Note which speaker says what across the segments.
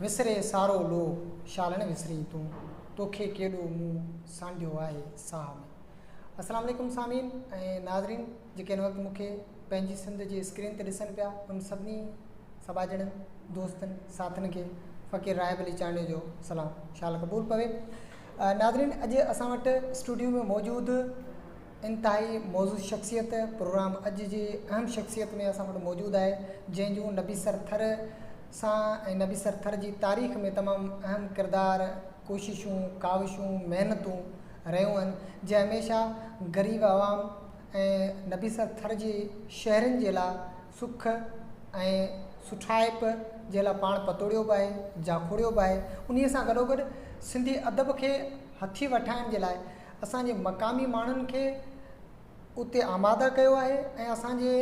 Speaker 1: وسري سارو لوڪ، شال نه وسرين تون، توکي ڪيڏو مون سانڍيو آهي ساهه ۾. السلام عليڪم سامعين ۽ ناظرين جيڪي هن وقت مون کي پنهنجي سنڌ جي اسڪرين تي ڏسن پيا ان سڀني سٻاجهڙن دوستن ساٿين کي فقير راهب علي چانڊيو جو سلام شال قبول پوي. ناظرين اڄ اسان وٽ اسٽوڊيو ۾ موجود انتهائي موضوع شخصيت پروگرام اڄ جي اهم شخصيت ۾ اسان وٽ موجود آهي جنهن جون نبي سر ٿر سان ۽ نبي سر ٿر جي تاريخ ۾ تمام اهم ڪردار ڪوششون ڪاوشون محنتون رهيون آهن جنهن هميشه غريب عوام ۽ نبي سر ٿر جي شهرين جي لاء سک ۽ سٺائپ جي لاء پاڻ پتوڙيو به آهي جاکوڙيو به آهي انهي سان گڏوگڏ سنڌي ادب کي هٿي وٺائڻ جي لاء اسان جي مقامي ماڻهن کي اتي آماده ڪيو آهي ۽ اسان جي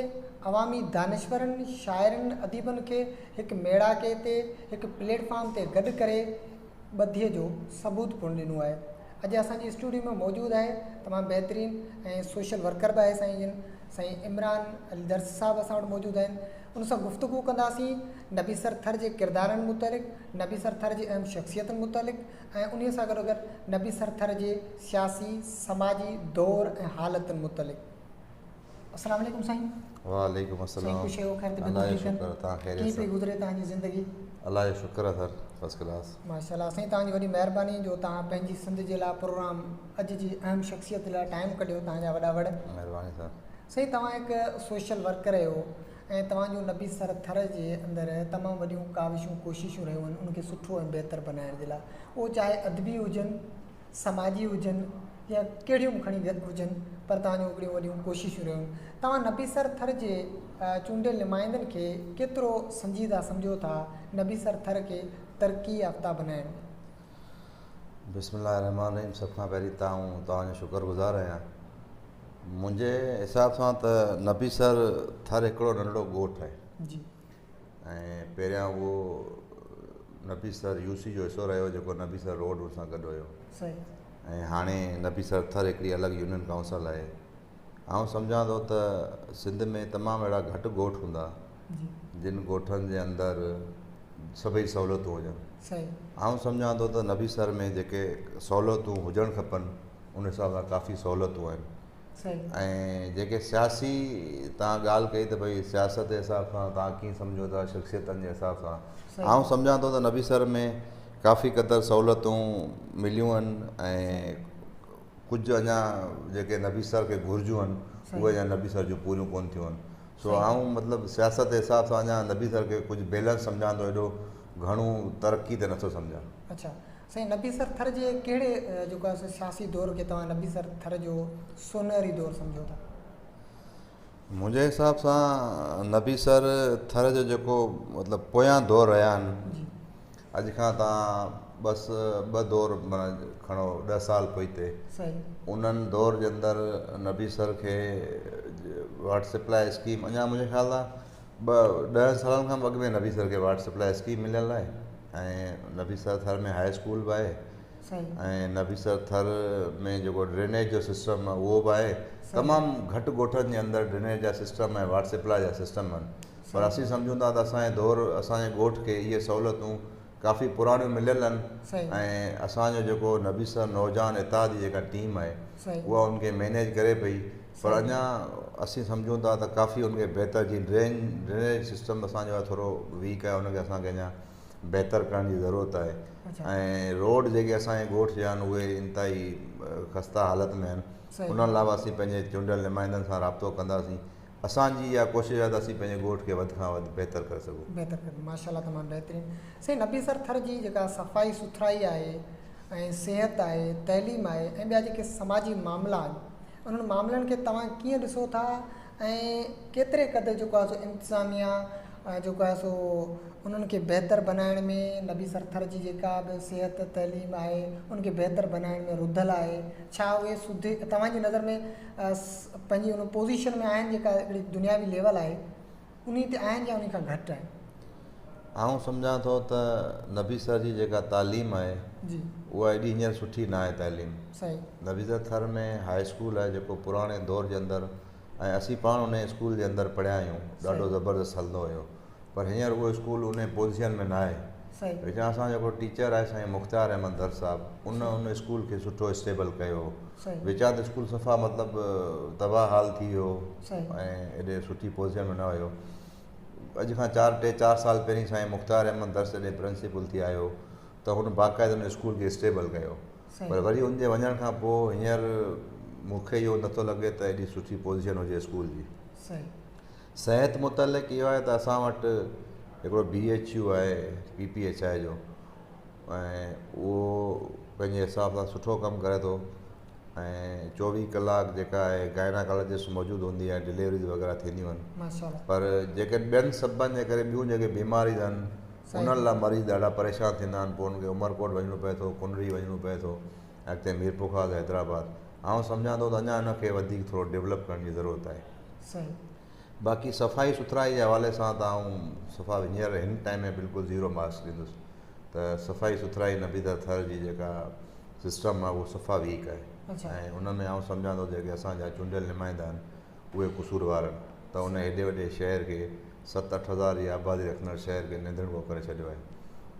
Speaker 1: عوامي دانشورن، شاعرن، اديبن کي هڪ ميڙاڪي تي، هڪ پليٽ فارم تي گڏ ڪري ٻڌيء جو ثبوت پڻ ڏنو آهي. اڄ اسان جي اسٽوڊيو ۾ موجود آهي تمام بهترين ۽ سوشل ورڪر به آهي سائين جن سائين عمران علي درس صاحب اسان وٽ موجود آهن ان سان گفتگو ڪنداسين نبي سر ٿر جي ڪردارن متعلق، نبي سر ٿر جي اهم شخصيتن متعلق ۽ انهيء سان گڏوگڏ نبي سر ٿر جي سياسي، سماجي دور ۽ حالتن متعلق. السلام عليڪم سائين.
Speaker 2: وعليڪم
Speaker 1: سائين
Speaker 2: السلام
Speaker 1: خوش آهيو خير طبيعت
Speaker 2: الله جو
Speaker 1: ٺيڪ آهن
Speaker 2: شڪر توهان خيريت
Speaker 1: ڪيئن پئي
Speaker 2: سان
Speaker 1: گذري توهان جي زندگي.
Speaker 2: الله جو شڪر آهي سر فرسٽ ڪلاس.
Speaker 1: ماشاءالله سائين توهان جي وڏي مهرباني جو توهان پنهنجي سنڌ جي لاء پروگرام اڄ جي اهم شخصيت لاء ٽائيم ڪڍيو توهان جا وڏا وڙ.
Speaker 2: مهرباني سر.
Speaker 1: سائين توهان هڪ سوشل ورڪر آهيو ۽ توهان جون نبي سر ٿر جي اندر تمام وڏيون ڪاوشون ڪوششون رهيون آهن ان کي سٺو ۽ بهتر بنائڻ جي لاء اهو چاهي ادبي هجن سماجي هجن يا ڪهڙيون به کڻي هجن پر توهان جون هڪڙيون وڏيون ڪوششون رهيون آهن توهان نبي سر ٿر جي چونڊيل نمائندن کي ڪيترو سنجيده سمجهو ٿا نبي سر ٿر کي ترقي يافته بنائڻ ۾؟
Speaker 2: بسم الله الرحمٰن الرحيم سڀ کان پهرين ته آئون توهان جو شڪر گذار آهيان منهنجي حساب سان ته نبي سر ٿر هڪڙو ننڍڙو ڳوٺ آهي
Speaker 1: جي
Speaker 2: ۽ پهريان اهو نبي سر يو سي جو حصو رهيو جيڪو نبي سر روڊ ان سان گڏ هيو
Speaker 1: صحيح
Speaker 2: ۽ هاڻي نبي سر ٿر هڪڙي الڳ يونين ڪائونسل آهي آئون سمجهان ٿو ته سنڌ ۾ تمام اهڙا گهٽ ڳوٺ هوندا
Speaker 1: جي
Speaker 2: جن ڳوٺن جي اندر سڀئي سهولتون هجن
Speaker 1: صحيح
Speaker 2: آئون سمجهان ٿو ته نبي سر ۾ جيڪي سهولتون هجڻ کپن ان حساب سان ڪافي سهولتون آهن
Speaker 1: صحيح
Speaker 2: ۽ جيڪي سياسي توهان ڳالهه ڪئي ته ڀئي سياست جي حساب سان توهان ڪيئن سمجهو ٿا شخصيتن جي حساب سان
Speaker 1: صحيح
Speaker 2: آئون سمجهان ٿو ته نبي سر ۾ ڪافي قدر سهولتون مليون آهن ۽ ڪجهه اڃا جيڪي نبي سر کي گهرجون آهن
Speaker 1: صحيح
Speaker 2: اهي اڃا نبي سر جون پوريون ڪونه ٿيون آهن سو
Speaker 1: صحيح
Speaker 2: آئون مطلب سياست جي حساب سان اڃا نبي سر کي ڪجهه بيلنس سمجهان ٿو ايڏو گهڻو ترقي ته نٿو سمجهان.
Speaker 1: اڇا سائين نبي سر ٿر جي ڪهڙي جيڪو آهي سو سياسي دور کي توهان نبي سر ٿر جو سونهري دور سمجهو ٿا؟
Speaker 2: منهنجي حساب سان نبي سر ٿر جو جيڪو مطلب پويان دور رهيا آهن
Speaker 1: جي
Speaker 2: اڄ کان توهان بس ٻه دور معنيٰ کڻو ڏهه سال پوئتي
Speaker 1: صحيح
Speaker 2: انهن دور جي اندر نبي سر کي واٽر سپلاء اسڪيم اڃا منهنجي خيال سان ٻه ڏهن سالن کان به اڳ ۾ نبي سر کي واٽر سپلاء اسڪيم مليل آهي ۽ نبي سر ٿر ۾ هاء اسڪول به آهي ۽ نبي سر ٿر ۾ جيڪو ڊرينيج جو سسٽم آهي اهو به آهي تمام گهٽ ڳوٺن جي اندر ڊرينيج جا سسٽم ۽ واٽر سپلاء جا سسٽم آهن پر اسين سمجهون ٿا ته اسان جي دور اسان جي ڳوٺ کي اهي سهولتون ڪافي پراڻيون مليل آهن ۽ اسان جو جيڪو نبي سر نوجوان اتحاد جي جيڪا ٽيم آهي اها ان کي مينيج ڪري پئي پر اڃا اسين سمجهون ٿا ته ڪافي ان کي بهتر جيئن ڊرين ڊرينيج سسٽم اسان جو آهي ٿورو ويڪ آهي ان کي اسان کي اڃا بهتر ڪرڻ جي ضرورت آهي ۽ روڊ جيڪي اسان جي ڳوٺ جا آهن اهي انتهائي خسته حالت ۾ آهن انهن لاء به اسين پنهنجي چونڊيل نمائندن سان رابطو ڪنداسين اسان جي اها ڪوشش آهي ته اسين پنهنجي ڳوٺ کي وڌ کان وڌ بهتر ڪري سگهون.
Speaker 1: بهتر ڪري ماشاءالله تمام بهترين سائين نبي سر ٿر جي جيڪا صفائي سٿرائي آهي ۽ صحت آهي تعليم آهي ۽ ٻيا جيڪي سماجي معاملا آهن انهن معاملن کي توهان ڪيئن ڏسو ٿا ۽ ڪيتري قدر جيڪو آهي سو انتظاميا جيڪو آهي سو انهن کي بهتر بنائڻ ۾ نبي سر ٿر جي جيڪا به صحت تعليم آهي ان کي بهتر بنائڻ ۾ رڌل آهي ڇا اهي سڌي توهان جي نظر ۾ پنهنجي ان پوزيشن ۾ آهن جيڪا هڪڙي دنياوي ليول آهي انهي تي آهن يا انهي کان گهٽ آهن؟
Speaker 2: آئون سمجهان ٿو ته نبي سر جي جيڪا تعليم آهي
Speaker 1: جي
Speaker 2: اها ايڏي هينئر سٺي نه آهي تعليم
Speaker 1: صحيح
Speaker 2: نبي سر ٿر ۾ هاء اسڪول آهي جيڪو پراڻي دور جي اندر ۽ اسين پاڻ انهي اسڪول جي اندر پڙهيا آهيون ڏاڍو
Speaker 1: صحيح
Speaker 2: زبردست هلندو هيو پر هينئر اهو اسڪول انهي پوزيشن ۾ نه آهي. وچان اسان جو هڪڙو ٽيچر آهي سائين مختيار احمد درس صاحب ان ان اسڪول کي سٺو اسٽيبل ڪيو هو. وچان ته اسڪول صفا مطلب تباهه حال ٿي ويو هو ۽ ايڏي سٺي پوزيشن ۾ نه هيو. اڄ کان چار ٽي چار سال پهرين سائين مختيار احمد درس جڏهن پرنسپل ٿي آيو ته هن باقاعده ان اسڪول کي اسٽيبل ڪيو پر وري ان جي وڃڻ کان پوء هينئر مون کي اهو نٿو لڳي ته ايڏي سٺي پوزيشن هجي اسڪول جي. صحت متعلق اهو آهي ته اسان وٽ هڪڙو بي ايڇ يو آهي پي پي ايڇ I جو ۽ اهو پنهنجي حساب سان سٺو ڪم ڪري ٿو ۽ 24 ڪلاڪ جيڪا آهي گائناڪالاجسٽ موجود هوندي آهي ڊليوريز وغيره ٿينديون آهن پر جيڪي ٻين سببن جي ڪري ٻيون جيڪي بيماريون آهن انهن لاء مريض ڏاڍا پريشان ٿيندا آهن پوء انهن کي عمرڪوٽ وڃڻو پئي ٿو ڪنري وڃڻو پئي ٿو اڳتي ميرپورخاص حيدرآباد آئون سمجهان ٿو ته اڃا ان کي وڌيڪ ٿورو ڊولپ ڪرڻ جي ضرورت آهي. باقي صفائي سٿرائي جي حوالي سان ته آئون صفا هينئر هن ٽائيم ۾ بلڪل زيرو مارڪس ڏيندس ته صفائي سٿرائي نبي در ٿر جي جيڪا سسٽم آهي اهو صفا ويڪ آهي ۽ ان ۾ آئون سمجهان ٿو جيڪي اسان جا چونڊيل نمائندا آهن اهي قصوروار آهن ته ان هيڏي وڏي شهر کي ست اٺ هزار جي آبادي رکندڙ شهر کي ننڌڻڪو ڪري ڇڏيو آهي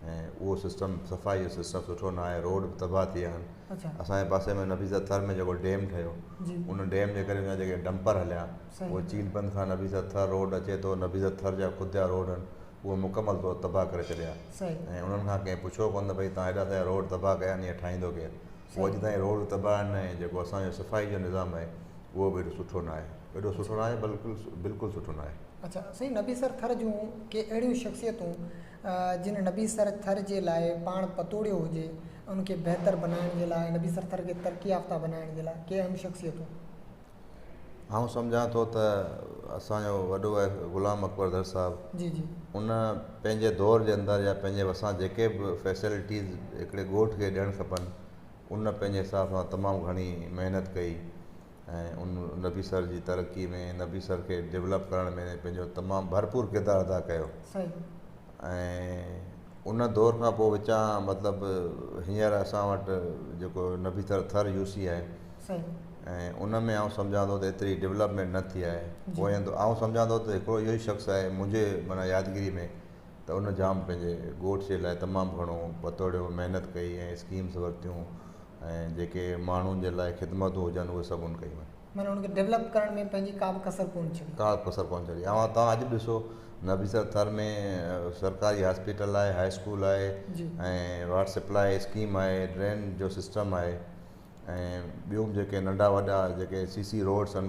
Speaker 2: ۽ اهو سسٽم صفائي جو سسٽم سٺو نه آهي روڊ به تباهه ٿي ويا آهن اسان جي پاسي ۾ نبي سر ٿر ۾ جيڪو ڊيم ٺهيو ان ڊيم جي ڪري ان جا جيڪي ڊمپر هليا اهو چيل بند کان نبي سر ٿر روڊ اچي ٿو نبي سر ٿر جا خود جا روڊ آهن اهي مڪمل طور تباهه ڪري ڇڏيا ۽ انهن کان ڪنهن پڇيو ڪونه ته ڀئي توهان هيڏا سارا روڊ تباهه ڪيا آهن اهي ٺاهيندو ڪير اهو اڄ تائين روڊ تباهه آهن ۽ جيڪو اسان جو صفائي جو نظام آهي اهو به ايڏو سٺو نه آهي ايڏو سٺو نه آهي بلڪل بلڪل سٺو نه آهي.
Speaker 1: اڇا سائين نبي سر ٿر جون ڪي اهڙيون شخصيتون جن نبي سر ٿر جي لاء پاڻ پتوڙيو هجي ان کي بهتر بنائڻ جي لاء نبي سر ٿر کي ترقي يافته بنائڻ جي لاء ڪي اهم شخصيتون.
Speaker 2: آئون سمجهان ٿو ته اسان جو وڏو آهي غلام اڪبر در صاحب
Speaker 1: جي جي.
Speaker 2: ان پنهنجي دور جي اندر يا پنهنجي وسان جيڪي به فيسلٽيز هڪڙي ڳوٺ کي ڏيڻ کپن ان پنهنجي حساب سان تمام گهڻي محنت ڪئي ۽ ان نبي سر جي ترقي ۾ نبي سر کي ڊولپ ڪرڻ ۾ پنهنجو تمام ڀرپور ڪردار ادا ڪيو ۽ ان دور کان پوء وچان مطلب هينئر اسان وٽ جيڪو نبي سر ٿر يو سي آهي ۽ ان ۾ آئون سمجهان ٿو ته ايتري ڊولپمينٽ نه ٿي آهي پوئين آئون سمجهان ٿو ته هڪڙو اهو ئي شخص آهي منهنجي معنيٰ يادگيري ۾ ته ان جام پنهنجي ڳوٺ جي لاء تمام گهڻو پتوڙيو محنت ڪئي ۽ اسڪيمس ورتيون ۽ جيڪي ماڻهن جي لاء خدمتون هجن اهي سڀ ان ڪيون آهن.
Speaker 1: معنيٰ ان کي ڊولپ ڪرڻ ۾ پنهنجي ڪا به ڪسر ڪونه ڇڏي.
Speaker 2: ڪا به ڪسر ڪونه ڇڏي. اوهان توهان اڄ به ڏسو نبي سر ٿر ۾ سرڪاري هاسپيٽل آهي، هاء اسڪول آهي ۽ واٽر سپلاء اسڪيم آهي، ڊرين جو سسٽم آهي ۽ ٻيون به جيڪي ننڍا وڏا جيڪي سي سي روڊس آهن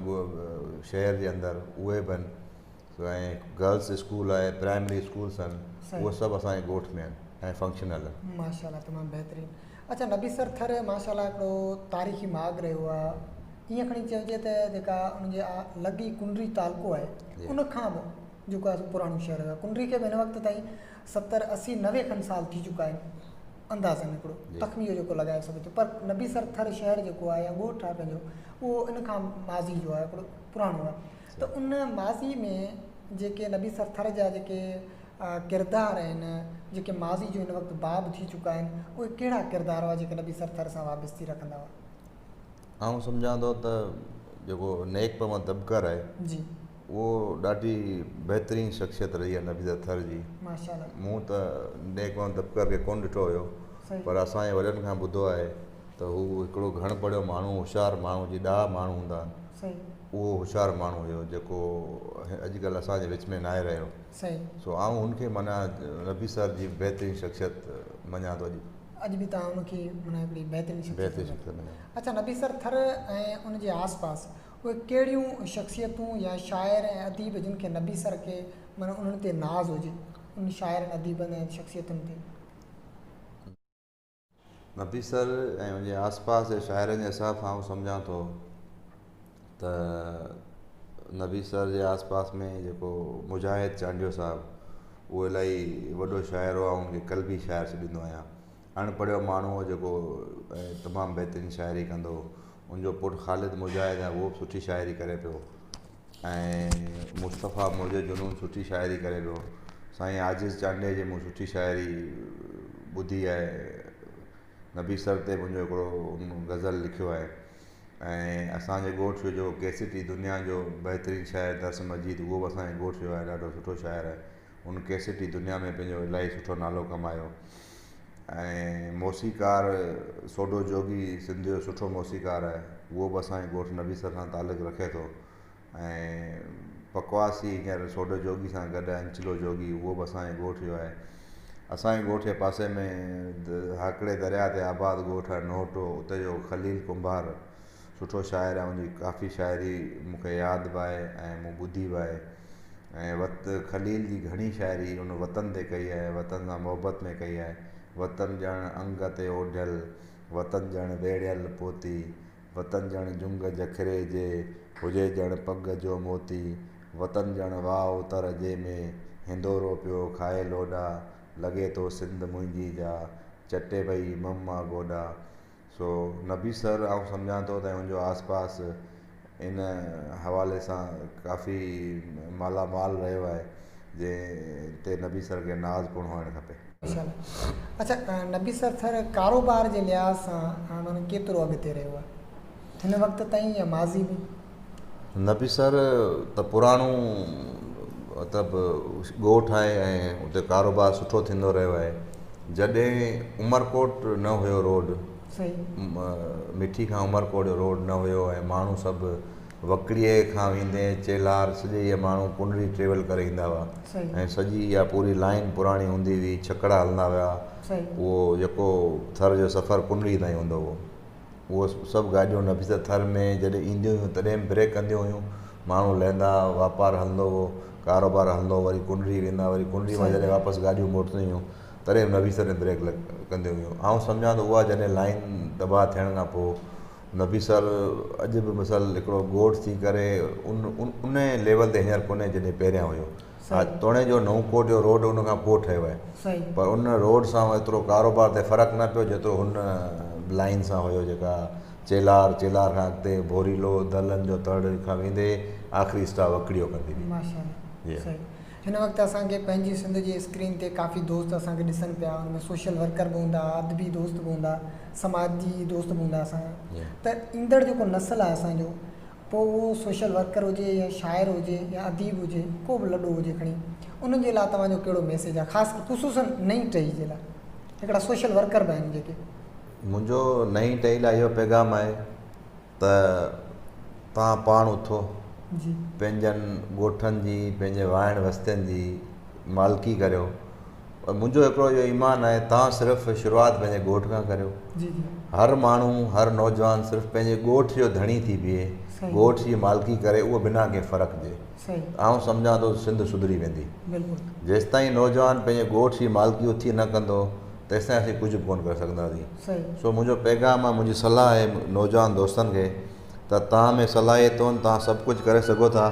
Speaker 2: شهر جي اندر اهي به آهن. ۽ گرلس اسڪول آهي پرائمري اسڪولس آهن اهي سڀ اسان جي ڳوٺ ۾ آهن ۽ فنڪشنل آهن.
Speaker 1: ماشاءالله تمام بهترين اڇا نبي سر ٿر ماشاءالله هڪڙو تاريخي ماڳ رهيو آهي ائين کڻي چئجي ته جيڪا ان جي لڳ ئي ڪنري تعلقو آهي ان کان به جيڪو آهي سو پراڻو شهر آهي ڪنري کي به هن وقت تائين 70 80 90 کن سال ٿي چڪا آهن اندازن هڪڙو تخمينو جيڪو لڳائي سگهجي ٿو پر نبي سر ٿر شهر جيڪو آهي يا ڳوٺ آهي پنهنجو اهو ان کان ماضي جو آهي هڪڙو پراڻو آهي ته ان ماضي ۾ جيڪي نبي سر ٿر جا جيڪي ڪردار آهن جيڪي ماضي جو هن وقت باب ٿي چڪا آهن اهي ڪهڙا ڪردار هئا جيڪي نبي سر ٿر سان وابستي رکندا هئا؟
Speaker 2: آئون سمجهان ٿو ته جيڪو نيڪ محمد دٻڪر آهي
Speaker 1: جي
Speaker 2: اهو ڏاڍي بهترين شخصيت رهي آهي نبي سر ٿر جي.
Speaker 1: ماشاءالله.
Speaker 2: مون ته نيڪ محمد دٻڪر کي ڪونه ڏٺو هيو پر اسان جي وڏن کان ٻڌو آهي ته هو هڪڙو گهڻ پڙهيو ماڻهو هوشيار ماڻهو جي ڏاها ماڻهو هوندا آهن اهو هوشيار ماڻهو هيو جيڪو اڄڪلهه اسان جي وچ ۾ ناهي رهيو سو آئون هن کي معنيٰ نبي سر جي بهترين شخصيت مڃان ٿو اڄ.
Speaker 1: اڄ به توهان ان کي معنيٰ هڪڙي بهترين شخصيت مڃو ٿا. اڇا نبي سر ٿر ۽ ان جي آس پاس اهي ڪهڙيون شخصيتون يا شاعر ۽ اديب جن کي نبي سر کي معنيٰ انهن تي ناز هجي انهن شاعرن اديبن ۽ شخصيتن تي.
Speaker 2: نبي سر ۽ ان جي آس پاس جي شاعرن جي حساب سان آئون سمجهان ٿو ته نبي سر جي آس پاس ۾ جيڪو مجاهد چانڊيو صاحب اهو الاهي وڏو شاعر هو آئون ان کي قلبي شاعر سڏيندو آهيان اڻ پڙهيو ماڻهو هو جيڪو تمام بهترين شاعري ڪندو هو ان جو پٽ خالد مجاهد آهي اهو به سٺي شاعري ڪري پيو ۽ مصطفيٰ منهنجو جنون سٺي شاعري ڪري پيو. سائين عاجز چانڊيي جي مون سٺي شاعري ٻڌي آهي. نبي سر تي منهنجو هڪڙو غزل لکيو آهي ۽ اسان جي ڳوٺ جو ڪيسٽ ئي دنيا جو بهترين شاعر درس مجيد اهو به اسان جي ڳوٺ جو آهي ڏاڍو سٺو شاعر آهي. هن ڪيسيٽي دنيا ۾ پنهنجو الاهي سٺو نالو ڪمايو ۽ موسيقار سوڍو جوڳي سنڌ جو سٺو موسيقار آهي اهو به اسان جي ڳوٺ نبي سر سان تعلق رکي ٿو ۽ پڪواسي هينئر سوڍو جوڳي سان گڏ آهي انچلو جوڳي اهو به اسان جي ڳوٺ جو آهي. اسان جي ڳوٺ جي پاسي ۾ هاڪڙي درياء تي آباد ڳوٺ آهي نوهٽو اتي جو خليل ڪنڀار سٺو شاعر آهي ان جي ڪافي شاعري مون کي ياد به آهي ۽ مون ٻڌي به آهي ۽ وت خليل جي گهڻي شاعري ان وطن تي ڪئي آهي وطن سان محبت ۾ ڪئي آهي وطن ڄڻ انگ تي اوڍيل وطن ڄڻ ويڙهيل پوتي وطن ڄڻ جنگ جکري جي، هجي ڄڻ پڳ جو موتي. وطن ڄڻ واء اتر جي ۾، هندورو پيو کائي لوڏا. لڳي ٿو سنڌ منهنجي جا، چٽي وئي مم آ گوڏا. سو نبي سر آئون سمجهان ٿو ته ان جو آس پاس ان حوالي سان ڪافي مالا مال رهيو آهي جنهن تي نبي سر کي ناز پڻ هئڻ کپي.
Speaker 1: ماشاءالله اڇا نبي سر ٿر ڪاروبار جي لحاظ سان معنيٰ ڪيترو اڳتي رهيو آهي هن وقت تائين يا ماضي ۾؟
Speaker 2: نبي سر ته پراڻو مطلب ڳوٺ آهي ۽ اتي ڪاروبار سٺو ٿيندو رهيو آهي جڏهن عمرڪوٽ نه هيو روڊ مٺي کان عمرڪوٽ جو روڊ نه هيو ۽ ماڻهو سڀ وڪڙيء کان ويندي چيلهار سڄي اهي ماڻهو ڪنري ٽريول ڪري ايندا هئا ۽ سڄي اها پوري لائين پراڻي هوندي هئي ڇڪڙا هلندا هيا اهو جيڪو ٿر جو سفر ڪنري تائين هوندو هو اهو سڀ گاڏيون نفيسه ٿر ۾ جڏهن اينديون هيون تڏهن به بريڪ ڪنديون هيون ماڻهو لهندا واپار هلندو هو ڪاروبار هلندو هو وري ڪنري ويندا وري ڪنري مان جڏهن واپس گاڏيون موٽنديون هيون تڏهن به نفيسه ۾ بريڪ ڪنديون هيون آئون سمجهان ٿو اها جڏهن لائين تباهه ٿيڻ کان پوء نبي سر اڄ به مثال هڪڙو ڳوٺ ٿي ڪري ان ان ليول تي هينئر ڪونهي جڏهن پهريان هيو ها توڻي جو نئون ڪوٽ جو روڊ ان کان پوء ٺهيو آهي پر ان روڊ سان ايترو ڪاروبار تي فرق نه پيو جيترو هن لائين سان هيو جيڪا چيلار چيلار کان اڳتي ڀوريلو دلن جو تڙ کان ويندي آخري اسٽاپ وڪڙيو ڪندي هئي.
Speaker 1: ماشاءالله صحيح هن وقت اسان کي پنهنجي سنڌ جي اسڪرين تي ڪافي دوست اسان کي ڏسن پيا ان ۾ سوشل ورڪر به هوندا ادبي دوست به هوندا سماجي دوست به هوندا اسان جا ته ايندڙ جيڪو نسل آهي اسان جو پوء اهو سوشل ورڪر هجي يا شاعر هجي يا اديب هجي ڪو به لڏو هجي کڻي انهن جي لاء توهان جو ڪهڙو ميسيج آهي خاص خصوصن نئين ٽهي جي لاء هڪڙا سوشل ورڪر به آهن جيڪي.
Speaker 2: منهنجو نئين ٽهي لاء اهو پيغام آهي ته توهان پاڻ اٿو پنهنجن ڳوٺن جي پنهنجي واهڻ وستين جي مالڪي ڪريو منهنجو هڪڙو اهو ايمان آهي توهان صرف شروعات پنهنجي ڳوٺ کان ڪريو هر ماڻهو هر نوجوان صرف پنهنجي ڳوٺ جو ڌڻي ٿي بيهي ڳوٺ جي مالڪي ڪري اهو بنا ڪنهن فرق جي آئون سمجهان ٿو سنڌ سڌري ويندي جيستائين نوجوان پنهنجي ڳوٺ جي مالڪي اٿي نه ڪندو تيستائين اسين ڪجهه به ڪونه ڪري سگهنداسين سو منهنجو پيغام آهي منهنجي صلاح آهي نوجوان دوستن کي ته توهان ۾ صلاحيتون آهن توهان سڀ ڪجهه ڪري سگهو ٿا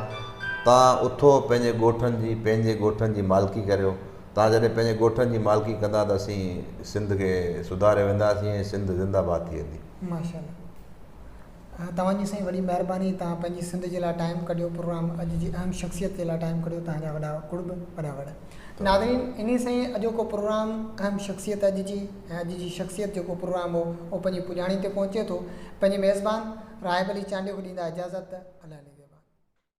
Speaker 2: توهان اٿو پنهنجي ڳوٺن جي پنهنجي ڳوٺن جي مالڪي ڪريو توهان جڏهن پنهنجي ڳوٺن جي مالڪي ڪندا ته اسين سنڌ کي سڌاري وينداسين ۽ سنڌ زنده باد ٿي ويندي.
Speaker 1: ماشاءالله توهان جي سائين وڏي مهرباني توهان پنهنجي سنڌ جي لاء ٽائيم ڪڍيو پروگرام اڄ جي اهم شخصيت جي لاء ٽائيم ڪڍيو توهان جا وڏا قرب وڏا وڙ ناظرين انهي سان ئي اڄوڪو پروگرام اهم شخصيت اڄ جي ۽ اڄ جي شخصيت جيڪو پروگرام هو اهو پنهنجي پڄاڻي تي پهچي ٿو پنهنجي ميزبان راهب علي چانڊيو کي ڏيندا اجازت الله علي.